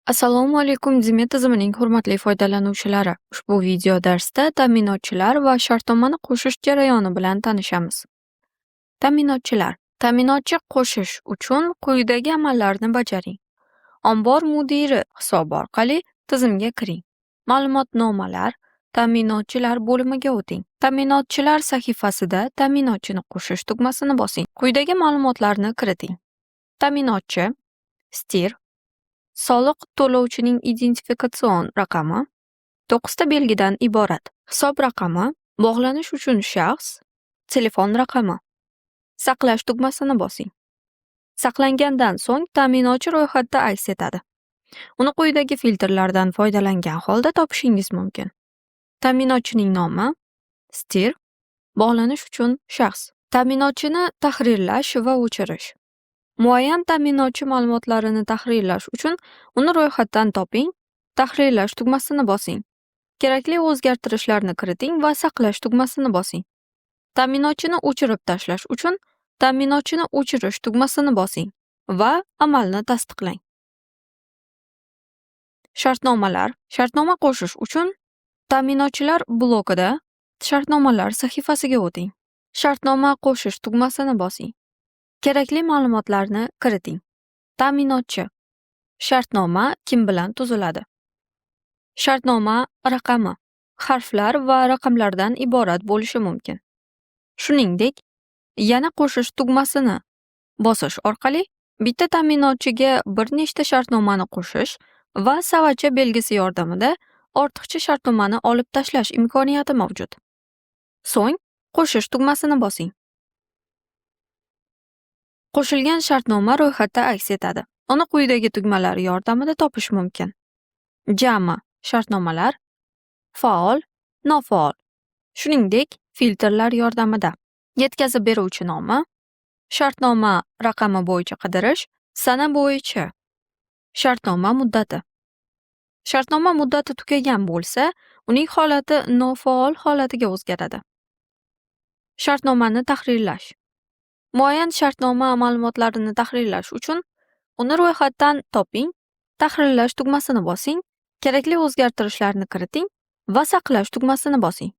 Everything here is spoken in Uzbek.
Assalomu alaykum, Dime tizimining hurmatli foydalanuvchilari. Ushbu video darsda ta'minotchilar va shartnomani qo'shish jarayoni bilan tanishamiz. Ta'minotchilar. Ta'minotchi qo'shish uchun quyidagi amallarni bajaring. Ombor mudiri hisobi orqali tizimga kiring. Ma'lumotnomalar, ta'minotchilar bo'limiga o'ting. Ta'minotchilar sahifasida ta'minotchini qo'shish tugmasini bosing. Quyidagi ma'lumotlarni kiriting. Ta'minotchi, STIR, soliq to'lovchining identifikatsion raqami 9 ta belgidan iborat. Hisob raqami, bog'lanish uchun shaxs, telefon raqami. Saqlash tugmasini bosing. Saqlangandan so'ng ta'minotchi ro'yxatda aks etadi. Uni quyidagi filtrlardan foydalangan holda topishingiz mumkin. Ta'minotchining nomi, STIR, bog'lanish uchun shaxs. Ta'minotchini tahrirlash va o'chirish. Muayyan ta'minotchi ma'lumotlarini tahrirlash uchun uni ro'yxatdan toping, tahrirlash tugmasini bosing. Kerakli o'zgartirishlarni kiriting va saqlash tugmasini bosing. Ta'minotchini o'chirib tashlash uchun ta'minotchini o'chirish tugmasini bosing va amalni tasdiqlang. Shartnomalar. Shartnoma qo'shish uchun ta'minotchilar blokida shartnomalar sahifasiga o'ting. Shartnoma qo'shish tugmasini bosing. Kerakli ma'lumotlarni kiriting. Ta'minotchi. Shartnoma kim bilan tuziladi? Shartnoma raqami harflar va raqamlardan iborat bo'lishi mumkin. Shuningdek, yana qo'shish tugmasini bosish orqali bitta ta'minotchiga bir nechta shartnomani qo'shish va savatcha belgisi yordamida ortiqcha shartnomani olib tashlash imkoniyati mavjud. So'ng qo'shish tugmasini bosing. Qo'shilgan shartnoma ro'yxatda aks etadi. Uni quyidagi tugmalar yordamida topish mumkin. Jami shartnomalar, faol, nofaol. Shuningdek, filtrlar yordamida. Yetkazib beruvchi nomi, shartnoma raqami bo'yicha qidirish, sana bo'yicha, shartnoma muddati. Shartnoma muddati tugagan bo'lsa, uning holati nofaol holatiga o'zgaradi. Shartnomani tahrirlash. Muayyan shartnoma ma'lumotlarini tahrirlash uchun uni ro'yxatdan toping, tahrirlash tugmasini bosing, kerakli o'zgartirishlarni kiriting va saqlash tugmasini bosing.